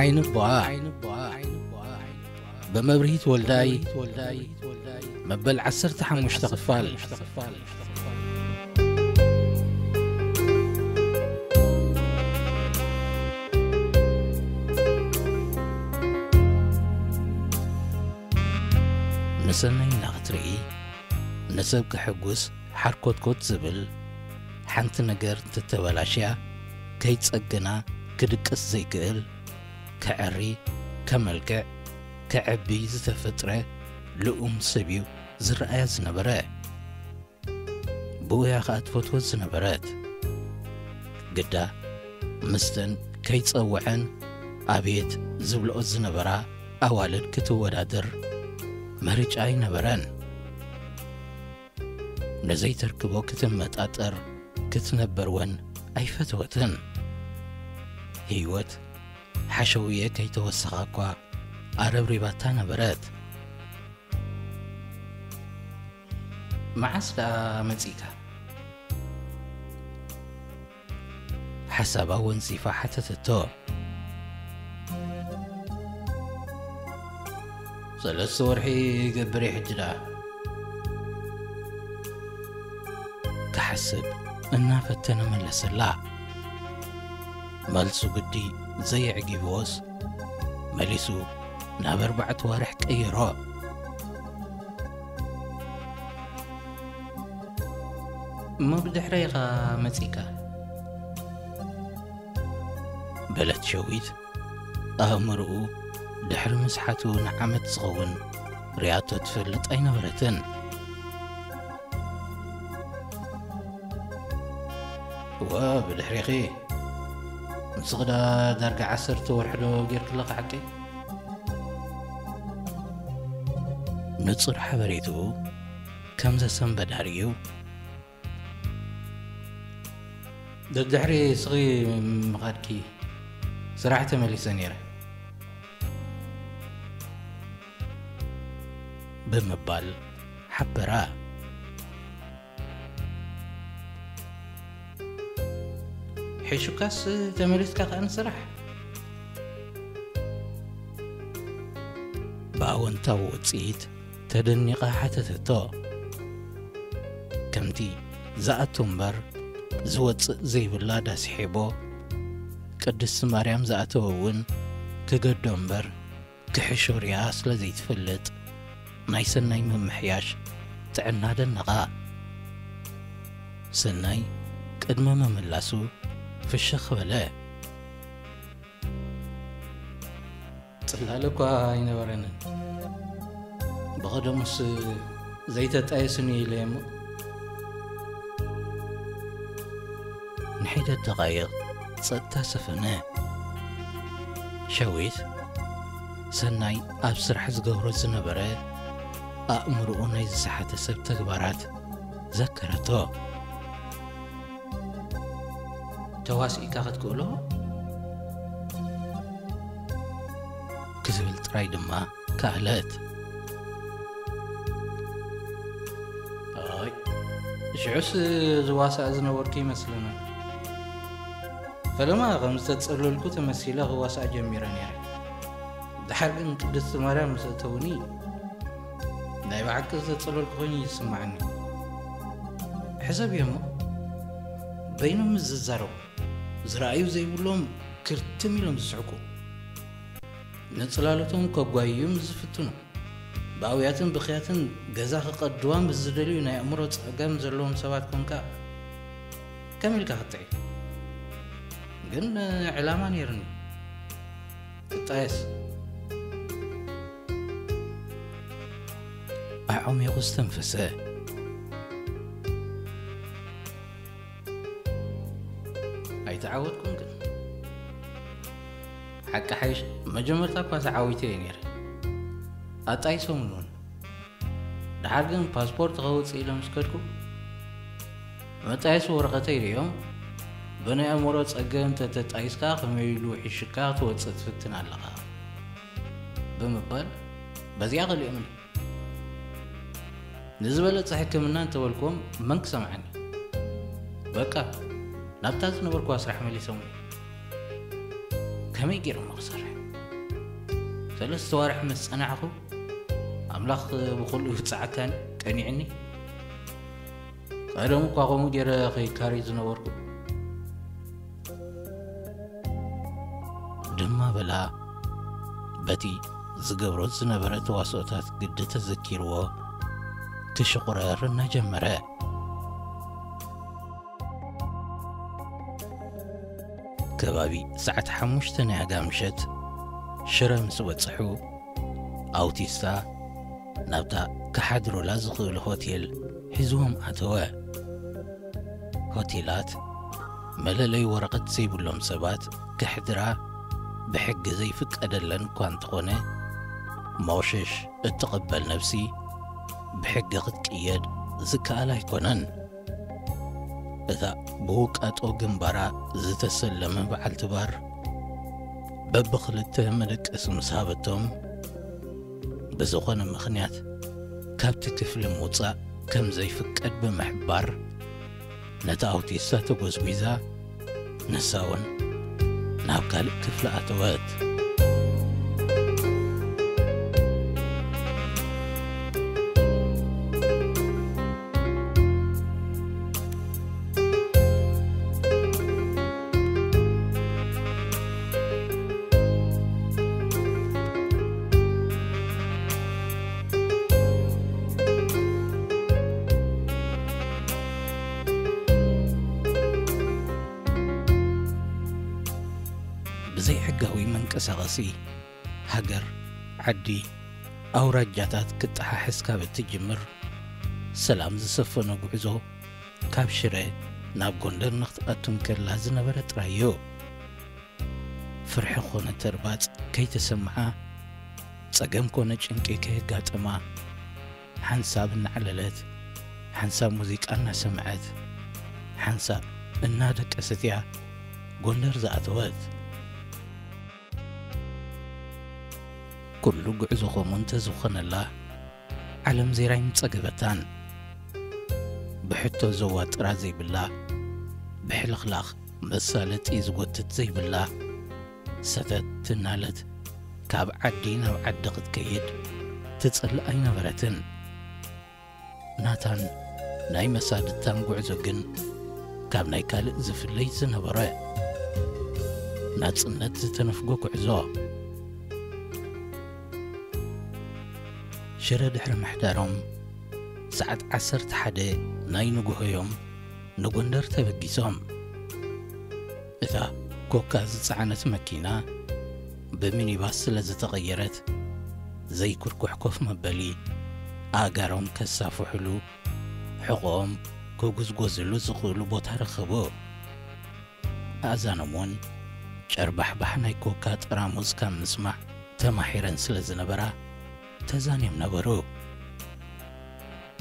ዓይኒ ቧ ብመብርሂት ወልዳይ መበል ዓሰርተ ሓሙሽተ ክፋል። ንሰናይ እናኽትርኢ ንሰብ ክሕጉስ ሓርኮትኮት ዝብል፣ ሓንቲ ነገር እንተተበላሽያ ከይጸግና ክድቅስ ዘይክእል፣ ከዐሪ፣ ከመልክዕ፣ ከዐቢ ዝተፈጥረ ልኡም ሰብ እዩ ዝረኣያ ዝነበረ። ብኡ እያ ኸኣ ትፈትዎ ዝነበረት። ግዳ ምስተን ከይጸውዐን ኣቤት ዝብልኦ ዝነበራ ኣዋልድ ክትወዳደር መርጫ ኣይነበረን። ንዘይተርክቦ ክትመጣጠር ክትነበር ወን ኣይፈተወትን። ህይወት ሓሸውየ ከይተወሰኻ እኳ ኣረብሪባታ ነበረት። መዓስ ደኣ መጺእካ? ሓሳባ ወንዚፋ ሓተተቶ። ሰለስተ ወርሒ ይገብር እየ ሕጂ ደኣ። ክሓስብ እናፈተነ መለሰላ። መልሱ ግዲ ዘየዕጊብዎስ መሊሱ ናብ ኣርባዕተ ዋርሕ ቀየሮ። እሞ ብድሕረይ ኢኻ መጺእካ? በለት ሸዊት። ኣእምርኡ ድሕሪ ምስሓቱ ንዓመት ዝኸውን ርያቶ ትፈልጥ ኣይነበረትን። እወ፣ ብድሕሪኺ። ንስኺ ዳ ዳርጋ ዓሰርተ ወርሒ ዶ ጌርኪ ኣለኺ ሓቀይ? ንጹር ሓበሬትኡ ከም ዘሰንበዳ ርእዩ፣ ደድሕሪ እስኺ ምኻድኪ ስራሕ ተመሊሰ ነይረ። ብምባል ሓበራ። ሒሹካስ ተመሊስካ ከኣ ንስራሕ? ብኣወንታዊ ውጽኢት ተደኒቓ ሓተተቶ። ከምቲ ዝኣቱ እምበር ዝወጽእ ዘይብላ ዳስ ሒቦ፣ ቅድስቲ ማርያም ዝኣተወ እውን ክገዶ እምበር ክሕሾ ርያ ስለ ዘይትፈልጥ፣ ናይ ሰናይ ምምሕያሽ ጥዕና ደነቓ። ሰናይ ቅድሚ ምምላሱ ፍሽኽ በለ። ጽላለ እኳ ኣይነበረንን። ብቐደሙስ ዘይተጣየስን ኢለ እሞ። ንሒደት ደቓይቕ ጸጥታ ሰፈነ። ሸዊት ሰናይ ኣብ ስራሕ ዝገብሮ ዝነበረ ኣእምሮኡ ናይ ዝሰሓተ ሰብ ተግባራት ዘከረቶ። ተዋሲእካ ክትክእሎ ክትብል ጥራይ ድማ ከኣለት። ኣይ፣ ሽዑስ ዝዋሳእ ዝነበርኩ ይመስለና። ፈለማ ከም ዝተጸለልኩ ተመሲለ ክዋሳእ ጀሚረ ነይረ። ድሓር ግን ቅድስቲ ማርያም ምስ እተውኒ ናይ ብሓቂ ዝተጸለልኩ ኮይኑ ይስምዓኒ። ሕሰብ እሞ፣ በይኖም ምስ ዝዛረቡ፣ ዝረኣዩ ዘይብሎም ክርትም ኢሎም ዝስሕቁ። ንጽላሎቶም ከጓይዩ ምስ ዝፍትኑ። ብኣውያትን ብኽያትን ገዛ ክቐድዋ ምስ ዝደልዩ ናይ ኣእምሮ ጸገም ዘለዎም ሰባት ኮንካ ከመይ ኢልካ ክትጥዒ? ግን ዕላማ ነይርኒ። ክጣየስ። ኣዕሚቑ ዝተንፈሰ። ኣይተዓወትኩን ግን። ሓቂ ሓይሽ መጀመርታ እኳ ተዓዊተ እየ ነይረ። ኣጣይሶምን እውን። ደሓር ግን ፓስፖርት ከውፅእ ኢለ ምስ ከድኩ፣ መጣየሲ ወረቐተይ ርእዮም፣ "ብናይ ኣእምሮ ጸገም እንተተጣይስካ ከመይ ኢሉ ሒሽካ ክትወጽእ ትፍትን ኣለኻ?" ብምባል በዚኣ ከሊኦምኒ። ንዝበለጸ ሕክምና እንተበልክዎም መን ክሰምዓኒ? በቃ፣ ናብታ ዝነበርኩዋ ስራሕ መሊሶምኒ። ከመይ ገይሮም ክሰርሕ? ሰለስተ ዋርሕ ምስ ጸናሕኩ፣ ኣምላኽ ብኹሉ ይብጽዓካን ቀኒዕኒ። ቀደም እኳ ከምኡ ገይረ ከይካሪ ዝነበርኩ። ድማ በላ፣ በቲ ዝገብሮ ዝነበረ ተዋስኦታት ግዲ ተዘኪርዎ ክሽቑረር እናጀመረ። ከባቢ ሰዓት ሓሙሽተ ናይ ኣጋ ምሸት ሽረ ምስ በጽሑ፣ ኣውቲስታ ናብታ ክሓድሩላ ዝኽእሉ ሆቴል ሒዝዎም ኣተወ። ሆቴላት መለለይ ወረቐት ዘይብሎም ሰባት ክሕድራ ብሕጊ ዘይፍቀደለን እኳ እንተኾነ፣ መቑሸሽ እትቕበል ነብሲ ብሕጊ ክትቅየድ ዝከኣል ኣይኮነን። እታ ብውቃጦ ግንባራ ዝተሰለመ በዓልቲ ባር በብኽልተ መደቀሲ ምስ ሃበቶም፣ ብዝኾነ ምኽንያት ካብቲ ክፍሊ ምውጻእ ከም ዘይፍቀድ ብምሕባር፣ ነታ ኣውቲስታ ተጎዝጒዛ፣ ንሳ እውን ናብ ካልእ ክፍሊ ኣተወት። ብዘይሕጋዊ መንቀሳቐሲ ሃገር፣ ዓዲ፣ ኣውራጃታት ክጠሓሕስ ካብ እትጅምር፣ ሰላም ዝሰፈኖ ጉዕዞ ካብ ሽረ ናብ ጎንደር ንክትኣቱ እንከላ ዝነበረ ጥራይ እዩ። ፍርሒ ኮነ ተርባጽ ከይተሰምዓ፣ ጸገም ኮነ ጭንቂ ከየጋጠማ፣ ሓንሳብ እናዕለለት፣ ሓንሳብ ሙዚቃ እናሰምዐት፣ ሓንሳብ እናደቀሰት እያ ጎንደር ዝኣተወት። ኩሉ ጉዕዞ ከምኡ እንተዝኾነላ፣ ዓለም ዜራ ኣይምጸገበታን። ብሕቶ ዘዋጥራ ዘይብላ፣ ብሕልኽላኽ መሳለጢ ዝጎትት ዘይብላ፣ ሰተት እናለት ካብ ዓዲ ናብ ዓዲ ክትከይድ ትጸልእ ኣይነበረትን። ናታን ናይ መሳድታን ጉዕዞ ግን ካብ ናይ ካልእ ዝፍለይ ዝነበረ፣ ናጽነት ዝተነፍጎ ጉዕዞ። ሽረ ድሕሪ ምሕዳሮም፣ ሰዓት ዓሰርተ ሓደ ናይ ንግሆ እዮም ንጎንደር ተበጊሶም። እታ ኮካ ዝጸዓነት መኪና ብሚኒባስ ስለ ዝተቐየረት፣ ዘይኩርኩሕ ኮፍ መበሊ፣ ኣእጋሮም ከሳፍሑሉ፣ ሕቖኦም ክጉዝጎዝሉ ዝኽእሉ ቦታ ረኸቡ። ኣእዛኖም እውን ጨርባሕባሕ ናይ ኮካ ጠራሙዝ ካብ ምስማዕ ተማሒረን ስለ ዝነበራ፣ ተዛንዮም ነበሩ።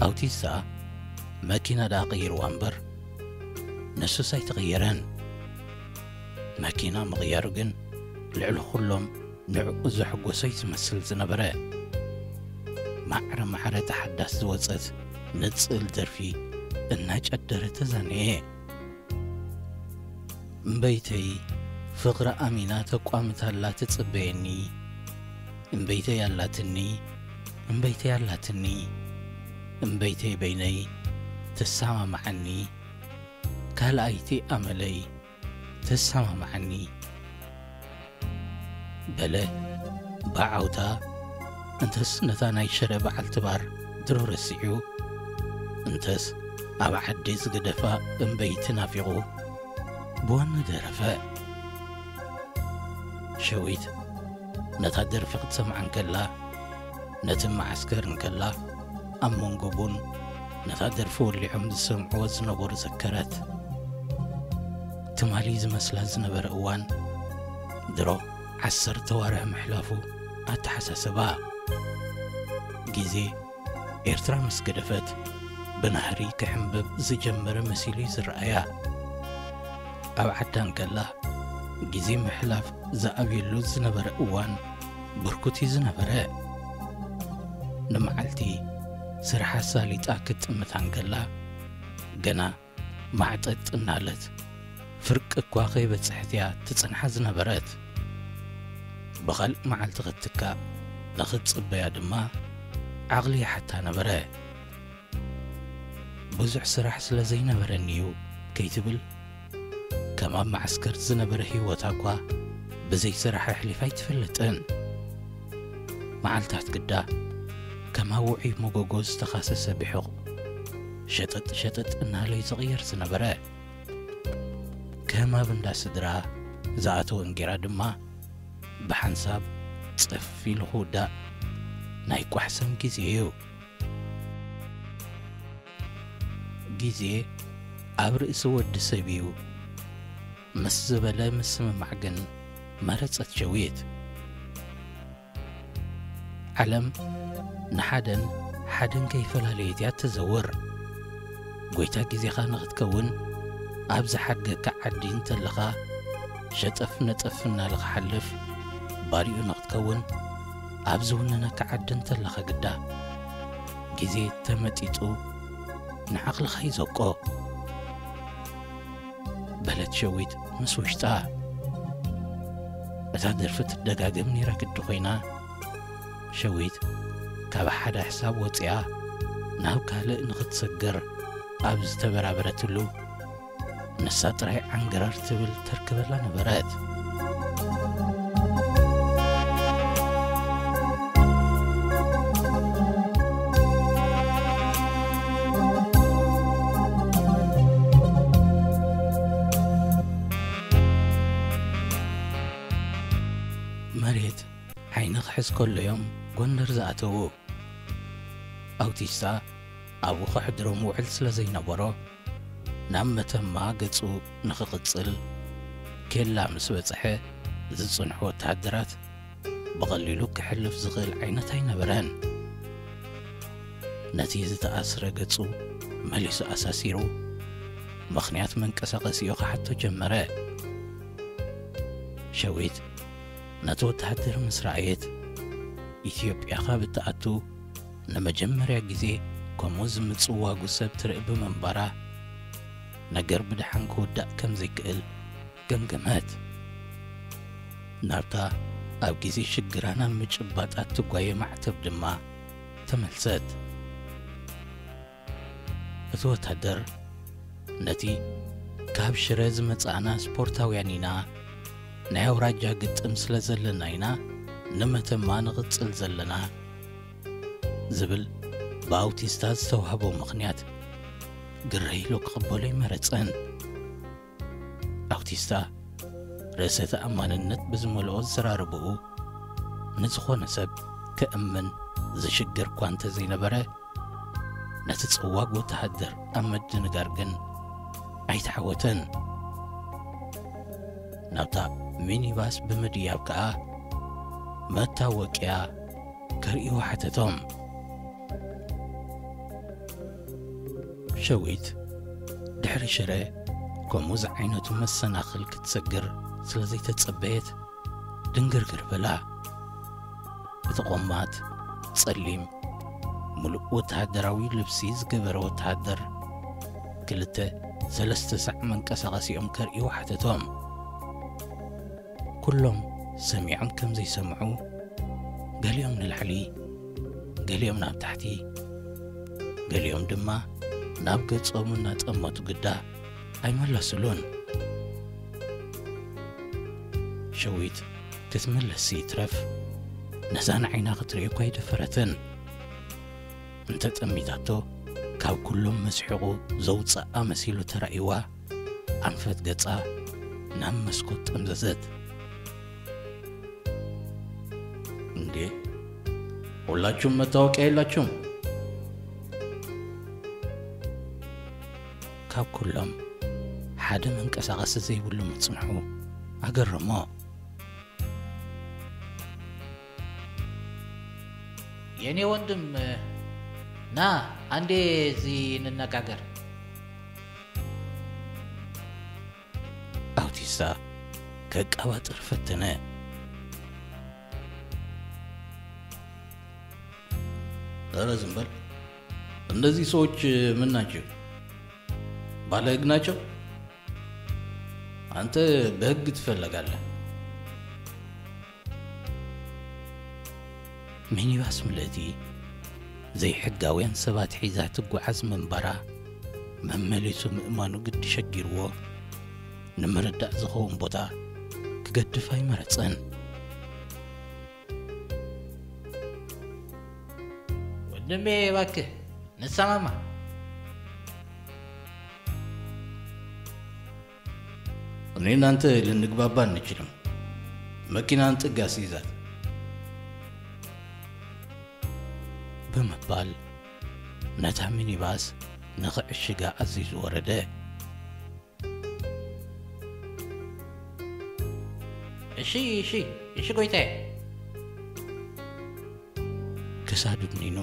ኣውቲስታ መኪና ደኣ ቀይርዋ እምበር፣ ንሱስ ኣይተቐየረን። መኪና ምቕያሩ ግን ልዕሊ ኩሎም ንዕኡ ዘሐጎሶ እዩ ዝመስል ዝነበረ። ማዕረ ማዕረ ተሓዳስ ዝወጸት ንጽል ደርፊ እናጨደረ ተዛነየ። እምበይተይ ፍቕሪ ኣሚና ተቋምታላ ትጽበየኒ። እምበይተይ ኣላትኒ፣ እምበይተይ ኣላትኒ። እምበይተይ በይነይ ትሰማማዓኒ። ካልኣይቲ ኣመለይ ትሰማማዓኒ። በለ ብዓውታ። እንተስ ነታ ናይ ሽረ በዓልቲ ባር ድሮ ረሲዑ፣ እንተስ ኣብ ዓዲ ዝገደፋ እምበይቲ ናፊቑ ብዋና ደረፈ። ሸዊት ነታ ደርፊ ክትሰምዓ እንከላ፣ ነቲ መዓስከር እንከላ፣ ኣብ መንጎ ቡን ነታ ደርፊ ወሊዖም ዝሰምዕዎ ዝነበሩ ዘከረት። ትማሊ ዝመስላ ዝነበረ እዋን ድሮ ዓሰርተ ዋርሕ ምሕላፉ ኣተሓሳሰባ። ግዜ ኤርትራ ምስ ገደፈት ብናህሪ ክሕምብብ ዝጀመረ መሲሉ እዩ ዝረኣያ። ኣብ ዓዳ እንከላ ግዜ ምሕላፍ ዝኣብየሉ ዝነበረ እዋን ብርኩት እዩ ዝነበረ። ንመዓልቲ ስርሓ ሳሊጣ ክትጥምታ እንከላ ገና ማዕጠጥ እናለት ፍርቂ እኳ ከይበጽሐት እያ ትጽንሓ ዝነበረት። ብኻልእ መዓልቲ ክትትካእ ንኽትጽበያ ድማ ዓቕሊ ይሓታ ነበረ። ብዙሕ ስራሕ ስለ ዘይነበረኒ እዩ ከይትብል፣ ከም ኣብ መዓስከር ዝነበረ ህይወታ እኳ ብዘይ ስራሕ ኣሕሊፋ ኣይትፈልጥን። መዓልታት ግዳ ከም ኣብ ውዑይ መጎጎ ዝተኻሰሰ ብሑቕ ሸጠጥ ሸጠጥ እናሃለ እዩ ዝቕየር ዝነበረ። ከም ኣብ እንዳ ስድራ ዝኣተወ እንጌራ ድማ ብሓንሳብ ጸፍ ኢሉ ክውዳእ ናይ ቋሕሰም ግዜ እዩ። ግዜ ኣብ ርእሲ ወዲ ሰብ እዩ ምስ ዝበለ ምስምማዕ ግን መረጸት ሸዊት። ዓለም ንሓደን ሓደን ከይፈላለየት እያ ትዘውር። ጎይታ ግዜኻ ንኽትከውን ኣብ ዝሓድገካ ዓዲ እንተለኻ ሸጠፍ ነጠፍ እናልኻ ሓልፍ፣ ባሪኡ ንኽትከውን ኣብ ዝውነነካ ዓዲ እንተለኻ ግዳ ግዜ ተመጢጡ ንዓቕልኻ ይዘቆ። በለት ሸዊት ምስ ውሽጣ። እታ ደርፊ ትደጋገም ነይራ ግዲ ኮይና፣ ሸዊት ካብ ሓደ ሕሳብ ወፂኣ ናብ ካልእ ንኽትሰግር ኣብ ዝተበራበረትሉ፣ ንሳ ጥራይ ዓንገረር ትብል ተርክበላ ነበረት። መሬት ዓይኒ ክሕዝ ከሎ እዮም ጎንደር ዝኣተዉ። ኣውቲስታ ኣብኡ ከሕድሮም ውዕል ስለ ዘይነበሮ፣ ናብ መተማ ገጹ ንኽቕጽል ኬላ ምስ በጽሐ፣ ዝጽንሑ ወተሃደራት ብቐሊሉ ክሕልፍ ዝኽእል ዓይነት ኣይነበረን። ነቲ ዝተኣስረ ገጹ መሊሱ ኣሳሲሩ፣ ምኽንያት መንቀሳቐሲኡ ክሓቶ ጀመረ። ሸዊት ነቲ ወተሃደር ምስ ረኣየት፣ ኢትዮጵያ ካብ እትኣቱ ንመጀመርያ ግዜ ከምኡ ዝምጽዋጉ ሰብ ትርኢ ብምንባራ፣ ነገር ብደሓን ክውዳእ ከም ዘይክእል ገምገመት። ናብታ ኣብ ግዜ ሽግራና ንምጭባጣ ትጓየ ማዕተብ ድማ ተመልሰት። እቲ ወታደር ነቲ ካብ ሽረ ዝመጻእና ስፖርታውያን ኢና፣ ናይ ኣውራጃ ግጥም ስለ ዘለና ኢና ንመተማ ንቕጽል ዘለና ዝብል ብኣውቲስታ ዝተዋህቦ ምኽንያት ግረ ኢሉ ክቕበሎ ኣይመረጸን። ኣውቲስታ ርእሰ ተኣማንነት ብዝመልኦ ኣዘራርባኡ ንዝኾነ ሰብ ከእምን ዝሽገር እኳ እንተዘይነበረ፣ ነቲ ጸዋግ ወተሃደር ኣብ ምድንጋር ግን ኣይተዓወተን። ናብታ ሚኒባስ ብምድያብ ከኣ መታወቅያ ከርእይዎ ሓተቶም። ሸዊት ድሕሪ ሽረ ከምኡ ዝዓይነቱ መሰናኽል ክትሰግር ስለ ዘይተጸበየት ድንግርግር በላ። እቲ ቆማት ጸሊም ምሉእ ወተሃደራዊ ልብሲ ዝገበረ ወተሃደር ክልተ ሰለስተ ሳዕ መንቀሳቐሲኦም ከርእይዎ ሓተቶም። ኩሎም ሰሚዖም ከም ዘይሰምዑ፣ ገሊኦም ንላዕሊ፣ ገሊኦም ናብ ታሕቲ፣ ገሊኦም ድማ ናብ ገጾም እናጠመቱ ግዳ ኣይመለስሉን። ሸዊት ክትምለስ ይትረፍ ነዛ ንዓይና ክትርእዮ እኳ ኣይደፈረትን። እንተጠሚታቶ ካብ ኩሎም መስሒቑ ዘውጽኣ መሲሉ ተራእይዋ፣ ኣንፈት ገጻ ናብ መስኮት ጠምዘዘት። "እንዴ፣ ሁላችሁም መታወቂያ የላችሁም?" ካብ ኩሎም ሓደ መንቀሳቐሲ ዘይብሉ ምጽንሑ ኣገረሞ። "የኔ ወንድም፣ ና አንዴ እዚህ እንነጋገር." ኣውቲስታ ከቃባጥር ፈተነ። "ኧረ ዝም በል። እነዚህ ሰዎች ምን ናቸው? ባለ ህግ ናቸው? አንተ በህግ ትፈለጋለህ። ሚኒባስ ምልእቲ ዘይሕጋውያን ሰባት ሒዛ ትጓዓዝ ምንባራ መመሊሱ ምእማኑ ግዲ ሸጊርዎ፣ ንምርዳእ ዝኸውን ቦታ ክገድፍ ኣይመረጸን። ወንድሜ፣ እባክህ ንሰማማ። እኔ እናንተ ልንግባባ አንችልም። መኪናን ጥግ አስይዛት። ብምባል ነታ ሚኒባስ ንኽዕሽጋ ኣዚዙ ወረደ። እሺ፣ እሺ፣ እሺ ጎይታዬ። ክሳዱ ድኒኑ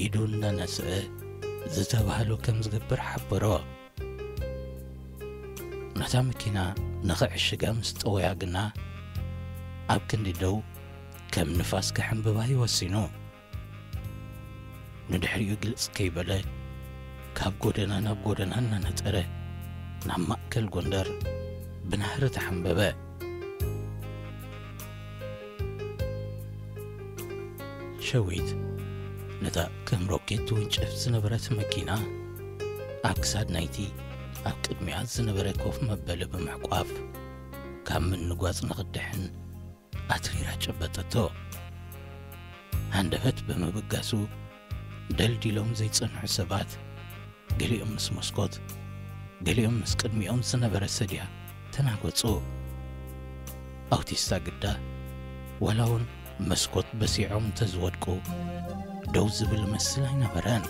ኢዱ እናነስአ ዝተባህሎ ከም ዝገብር ሓበሮ። ነታ መኪና ንኽዕሽጋ ምስ ጠወያ ግና ኣብ ክንዲ ደው ከም ንፋስ ክሕንብባ እዩ ወሲኑ። ንድሕሪኡ ግልጽ ከይበለ ካብ ጎደና ናብ ጎደና እናነጠረ ናብ ማእከል ጎንደር ብናህሪ ተሓንበበ። ሸዊት ነታ ከም ሮኬት ትውንጨፍ ዝነበረት መኪና ኣብ ክሳድ ናይቲ ኣብ ቅድሚኣ ዝነበረ ኮፍ መበሊ ብምሕቋፍ ካብ ምንጓጽ ንኽድሕን ኣትሪራ ጨበጠቶ። ሃንደበት ብምብጋሱ ደልዲሎም ዘይጸንሑ ሰባት ገሊኦም ምስ መስኮት፣ ገሊኦም ምስ ቅድሚኦም ዝነበረ ሰድያ ተናገጹ። ኣውቲስታ ግዳ ዋላ እውን መስኮት በሲዖም እንተዝወድቁ ደው ዝብል መስል ኣይነበረን።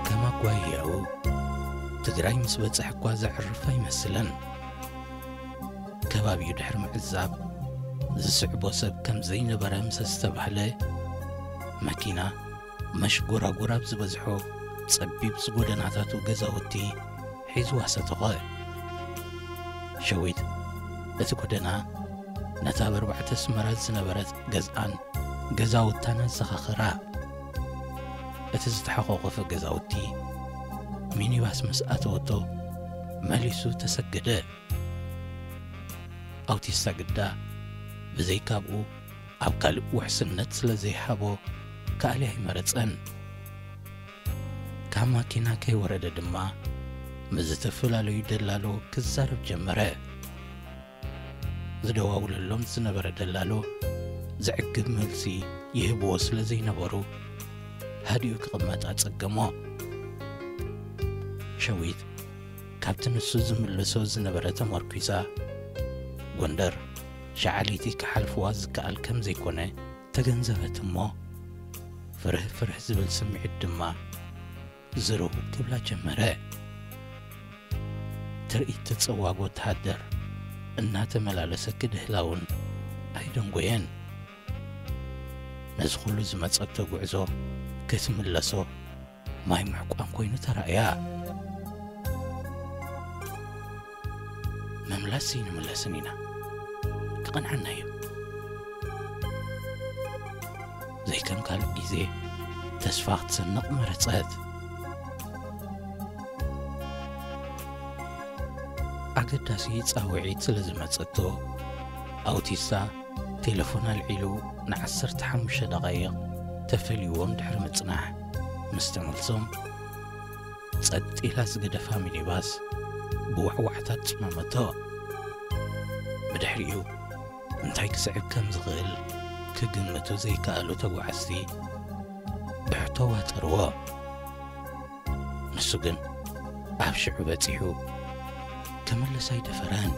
ከም ኣጓያኡ ትግራይ ምስ በጽሐ እኳ ዘዕርፍ ኣይመስልን። ከባቢኡ ድሕሪ ምዕዛብ ዝስዕቦ ሰብ ከም ዘይነበረ ምስ ዝተባህለ፣ መኪና መሽጎራጎር ኣብ ዝበዝሖ ጸቢብ ዝጎደናታቱ ገዛውቲ ሒዝዋ ሰተኾ። ሸዊት እቲ ጎደና ነታ ኣብ ኣርባዕተ ኣስመራ ዝነበረት ገዝኣን ገዛውታን ኣዘኻኸራ። እቲ ዝተሓቋቖፈ ገዛውቲ ሚኒባስ ምስ ኣተወቶ መሊሱ ተሰገደ። ኣውቲስታ ግዳ ብዘይካብኡ ኣብ ካልእ ውሕስነት ስለ ዘይሃቦ ክኣሊ ኣይመረጸን። ካብ ማኪና ከይወረደ ድማ ምስ ዝተፈላለዩ ደላሎ ክዛረብ ጀመረ። ዝደዋውለሎም ዝነበረ ደላሎ ዘዕግብ መልሲ ይህብዎ ስለ ዘይነበሩ ሃዲኡ ክቕመጥ ኣጸገሞ። ሸዊት ካብቲ ንሱ ዝምልሶ ዝነበረ ተመርኲሳ፣ ጎንደር ሸዓሊቲ ክሓልፍዋ ዝከኣል ከም ዘይኮነ ተገንዘበት እሞ፣ ፍርህ ፍርህ ዝብል ስምዒት ድማ ዝርው ክብላ ጀመረ። ትርኢት ትጸዋግ ወተሃደር እናተመላለሰ ክድህላ እውን ኣይደንጎየን። ነዚ ኩሉ ዝመጸቶ ጉዕዞ ክትምለሶ ማይ ምሕቋን ኮይኑ ተራእያ። ምምላስ ይንምለስን ኢና፣ ክቐንዓና እዩ። ዘይከም ካልእ ግዜ ተስፋ ክትሰንቕ መረጸት። ኣገዳሲ ጻውዒት ስለ ዝመጸቶ፣ ኣውቲስታ ቴሌፎን ኣልዒሉ ንዓሰርተ ሓሙሽተ ደቓይቕ ተፈልይዎም ድሕሪ ምጽናሕ፣ ምስ ተመልሶም፣ ጸጥ ኢላ ዝገደፋ ሚኒባስ ብዋዕዋዕታ ጽመመቶ። ብድሕሪኡ እንታይ ክስዕብ ከም ዝኽእል ክግምቱ ዘይከኣሉ ተጓዓዝቲ ብሕቶ ዋጠርዎ። ንሱ ግን ኣብ ሽዑ በጺሑ ክምልስ ኣይደፈረን።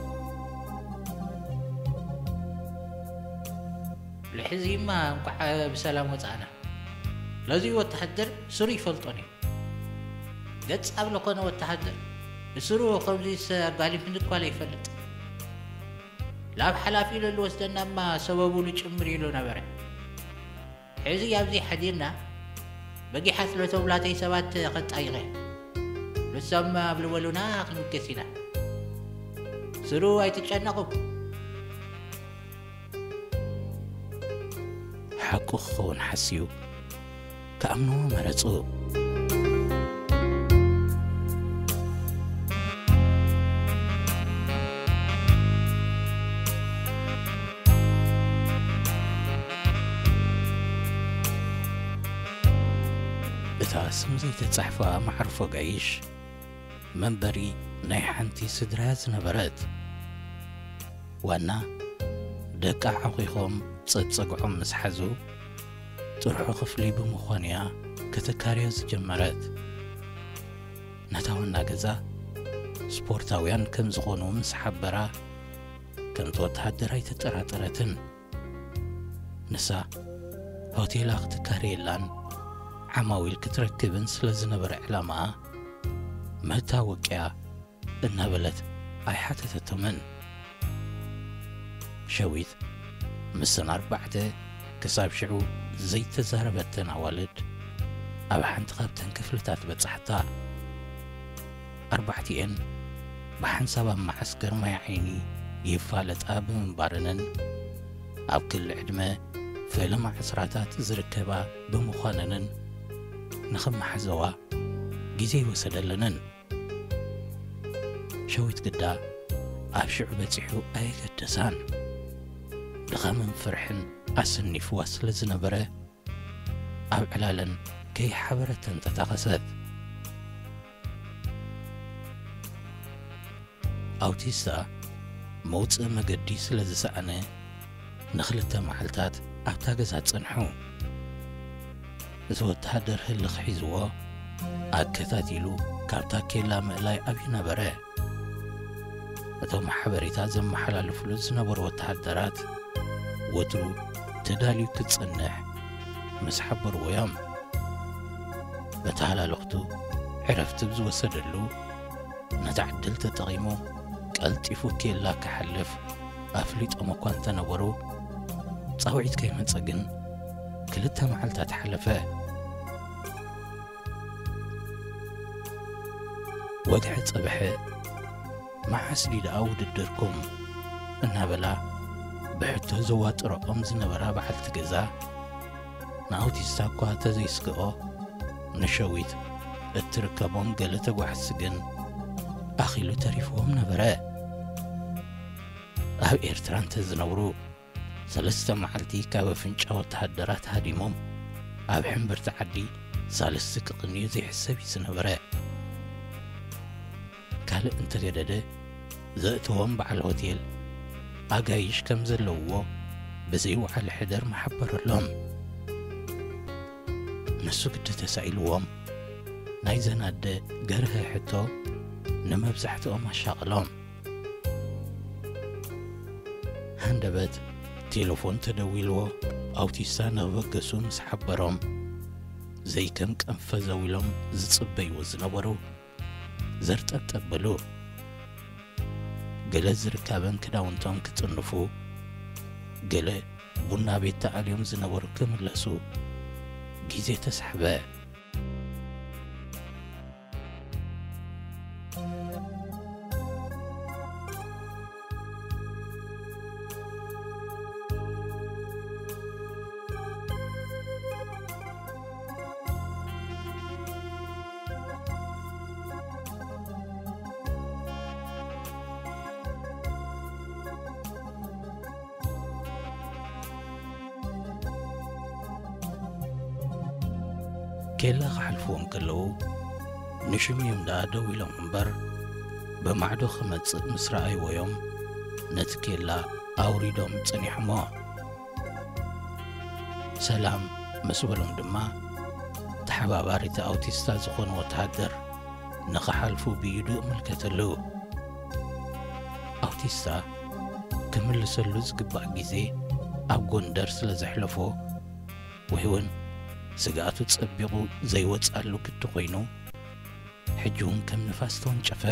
ልሕዚማ እንቋዕ ብሰላም ወጻእና። ለዚ ወተሃደር ስሩ ይፈልጦን እዩ። ገጽ ኣብ ለኮነ ወተሃደር ብስሩ ከምዚ ኣጋሊፍኒ እኳ ለይፈልጥ። ላብ ሓላፊ ለልወስደናማ ሰበቡሉ ጭምር ኢሉ ነበረ። ሕዚ ኣብዚ ሓዲርና በጊሓት ለተብላተይ ሰባት ከጣይቐ። ንሶም ኣብ ልበሉና ክንብገስ ኢና። ስሩ ኣይትጨነቑ። ሓቁ ክኸውን ሓስዩ ክኣምንዎ መረጹ። እታ ስም ዘይተጻሕፋ መዓርፎ ጋይሽ መንበሪ ናይ ሓንቲ ስድራ ዝነበረት። ዋና ደቃ ዓኺኾም ጸጸግዖም ምስ ሓዙ፣ ጥርሑ ክፍሊ ብምዃኑ እያ ከተካርዮ ዝጀመረት። ነታ ዋና ገዛ ስፖርታውያን ከም ዝኾኑ ምስ ሓበራ፣ ከምቲ ወተሃደር ኣይተጠራጠረትን። ንሳ ሆቴላ ክትካረየላን ዓማዊል ክትረክብን ስለ ዝነበረ ዕላማኣ፣ መታወቅያ እናበለት ኣይሓተተቶምን። ሸዊት ምስን ኣርባዕተ ክሳብ ሽዑ ዘይተዛረበተን ኣዋልድ ኣብ ሓንቲ ካብተን ክፍልታት በጻሕታ። ኣርባዕቲኤን ብሓንሳብ ኣብ መዓስከር ማይ ዓይኒ ይፋለጣ ብምንባረንን ኣብ ክሊ ዕድመ ፈለማ ዕስራታት ዝርከባ ብምዃነንን ንኽመሓዘዋ ግዜ ይወሰደለንን። ሸዊት ግዳ ኣብ ሽዑ በጺሑ ኣየገደሳን። ድኻምን ፍርሕን ኣሰኒፍዋ ስለ ዝነበረ፣ ኣብ ዕላለን ከይሓበረተን ተጣቐሰት። ኣውቲስታ መውጽኢ መገዲ ስለ ዝሰኣነ፣ ንኽልተ መዓልታት ኣብታ ገዛ ጸንሑ። እቲ ወተሃደር ህልኽ ሒዝዎ ኣከታቲሉ ካብታ ኬላ ምእላይ ኣብዩ ነበረ። እቶም ሓበሬታ ዘመሓላልፍሉ ዝነበሩ ወተሃደራት ወትሩ ተዳልዩ ክጸንሕ ምስ ሓበርዎ እዮም። መተሃላለኽቱ ዕረፍቲ ብዝወሰደሉ፣ ነታ ዕድል ተጠቒሙ ቀልጢፉ ኬላ ክሓልፍ ኣፍሊጦም እኳ እንተነበሩ፣ ጻውዒት ከይመጸ ግን ክልተ መዓልታት ሓለፈ። ወግሐ ጸብሐ፣ መዓስ ድዩ ደኣ ውድድርኩም? እናበላ ብሕቶ ዘዋጥረኦም ዝነበራ በዓልቲ ገዛ፣ ንኣውቲስታ እኳ ተዘይስግኦ፣ ንሸዊት እትርከቦም ገለ ተጓሕሲ ግን ኣኺሉ ተሪፍዎም ነበረ። ኣብ ኤርትራ እንተዝነብሩ፣ ሰለስተ መዓልቲ ካብ ኣፍንጫ ወተሃደራት ሃዲሞም ኣብ ሕምብርቲ ዓዲ ሳልስቲ ክቕንዩ ዘይሕሰብ እዩ ዝነበረ። ካልእ እንተገደደ፣ ዘእተዎም በዓል ሆቴል ኣጋይሽ ከም ዘለውዎ ብዘይ ውዓል ሕደር መሓበረሎም። ንሱ ግዲ ተሳኢልዎም፣ ናይዘን ኣደ ገርሀ ሕቶ ንመብዛሕትኦም ኣሻቐሎም። ሃንደበት ቴሌፎን ተደዊልዎ፣ ኣውቲስታ ንኽበገሱ ምስ ሓበሮም፣ ዘይከም ቀንፈዘው ኢሎም ዝጽበይዎ ዝነበሩ ዘርጠብጠብ በሉ። ገለ ዝርካበን ክዳውንቶም ክጥንፉ፣ ገለ ቡና ቤት ተኣልዮም ዝነበሩ ክምለሱ ግዜ ተሳሕበ። ኬላ ክሓልፍዎም ከለዉ፣ ንሽም እዮም ደኣ ደው ኢሎም እምበር፣ ብማዕዶ ክመጽእ ምስ ረኣይዎ እዮም ነቲ ኬላ ኣውሪዶም ጸኒሖሞ። ሰላም ምስ በሎም ድማ፣ ተሓባባሪ እቲ ኣውቲስታ ዝኾነ ወተሃደር ንኽሓልፉ ብኢዱ እምልከተሉ። ኣውቲስታ ክምልሰሉ ዝግባእ ግዜ ኣብ ጎንደር ስለ ዘሕለፎ፣ ወይ እውን ስግኣቱ ጸቢቑ ዘይወጽኣሉ ግዲ ኮይኑ፣ ሕጂ እውን ከም ንፋስ ተወንጨፈ።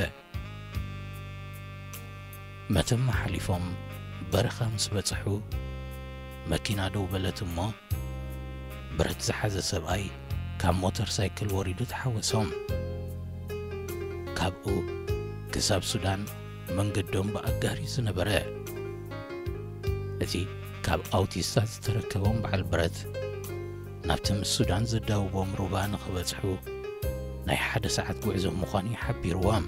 መተማ ሓሊፎም በረኻ ምስ በጽሑ፣ መኪና ደው በለት እሞ፣ ብረት ዝሓዘ ሰብኣይ ካብ ሞተር ሳይክል ወሪዱ ተሓወሶም። ካብኡ ክሳብ ሱዳን መንገዶም ብኣጋር እዩ ዝነበረ። እቲ ካብ ኣውቲስታ ዝተረከቦም በዓል ብረት፣ ናብቲ ምስ ሱዳን ዘዳውቦም ሩባ ንኽበጽሑ ናይ ሓደ ሰዓት ጉዕዞ ምዃኑ እዩ ሓቢርዎም።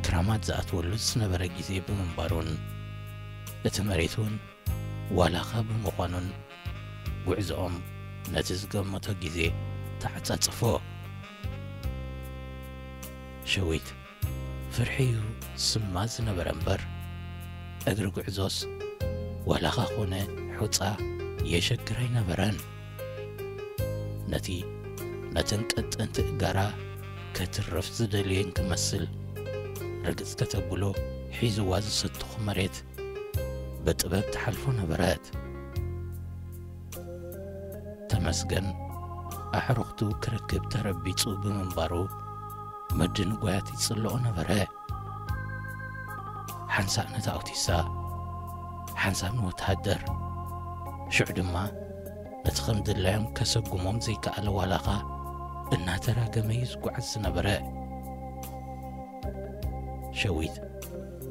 ክራማት ዝኣትወሉ ዝነበረ ግዜ ብምንባሩን እቲ መሬት እውን ዋላኻ ብምዃኑን፣ ጉዕዞኦም ነቲ ዝገመቶ ግዜ ተዓጻጽፎ። ሸዊት ፍርሒ እዩ ስማ ዝነበረ እምበር፣ እግሪ ጉዕዞስ ዋላኻ ኾነ ሑጻ የሸግር ኣይነበረን። ነቲ ነተን ቀጠንቲ እጋራ ከትርፍ ዝደልየን ክመስል፣ ርግጽ ከተብሎ ሒዝዋ ዝሰተኹ መሬት ብጥበብ ትሓልፎ ነበረት። ተመስገን ኣዕሩኽቱ ክረክብ ተረቢጹ ብምንባሩ፣ መድንጓያት ይጽልኦ ነበረ። ሓንሳእ ነታ ኣውቲሳ፣ ሓንሳእ ንወተሃደር፣ ሽዑ ድማ ነቲ ከም ድላዮም ከሰጉሞም ዘይከኣለ ዋላኻ እናተራገመ እዩ ዝጓዓዝ ዝነበረ። ሸዊት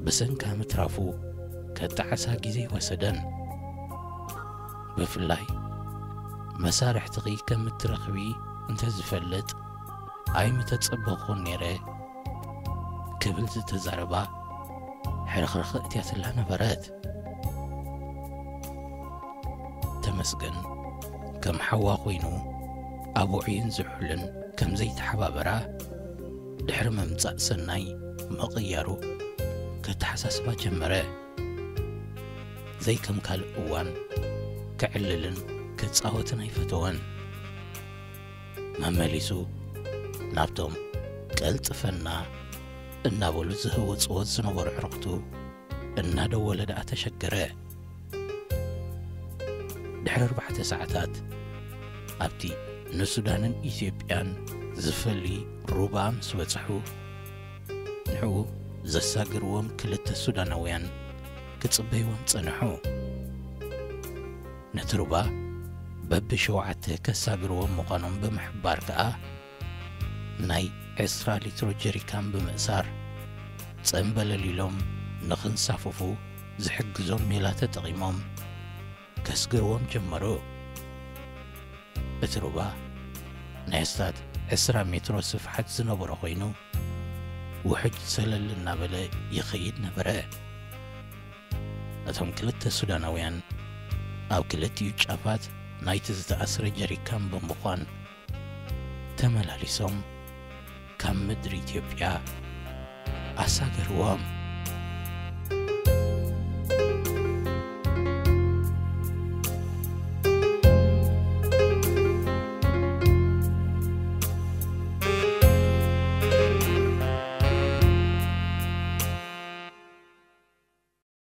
ብሰንካ ምትራፉ ከጣዕሳ ግዜ ይወሰደን። ብፍላይ መሳርሕትኺ ከም እትረኽቢ እንተዝፈልጥ ኣይምተጸበኹን ነይረ ክብል ዝተዛረባ ሕርኽርኽ እትያትላ ነበረት። ተመስገን ከም ሓዋ ኮይኑ ኣብ ውዑይን ዝሑልን ከም ዘይተሓባበራ ድሕሪ ምምጻእ ሰናይ ምቕያሩ ከተሓሳስባ ጀመረ። ዘይከም ካልእ እዋን ክዕልልን ክጻወትን ኣይፈተወን። መመሊሱ ናብቶም ቀልጥፈና እናበሉ ዝህውጽዎ ዝነበሩ ኣዕሩኽቱ እናደወለ ደኣ ተሸገረ። ድሕሪ ኣርባዕተ ሰዓታት ኣብቲ ንሱዳንን ኢትዮጵያን ዝፈሊ ሩባ ምስ በጽሑ፣ ንዕኡ ዘሳግርዎም ክልተ ሱዳናውያን ክጽበይዎም ጸንሑ። ነቲ ሩባ በብሸውዓተ ከሳግርዎም ምዃኖም ብምሕባር ከኣ፣ ናይ ዕስራ ሊትሮ ጀሪካን ብምእሳር፣ ጸምበለል ኢሎም ንኽንሳፈፉ ዝሕግዞም ሜላ ተጠቒሞም ከስግርዎም ጀመሩ። እቲ ሩባ ናይ ኣስታት ዕስራ ሜትሮ ስፍሓት ዝነበሮ ኮይኑ፣ ውሕጅ ሰለል እናበለ ይኸይድ ነበረ። እቶም ክልተ ሱዳናውያን ኣብ ክልቲኡ ጫፋት ናይቲ ዝተኣስረ ጀሪካን ብምዃን፣ ተመላሊሶም ካብ ምድሪ ኢትዮጵያ ኣሳገርዎም።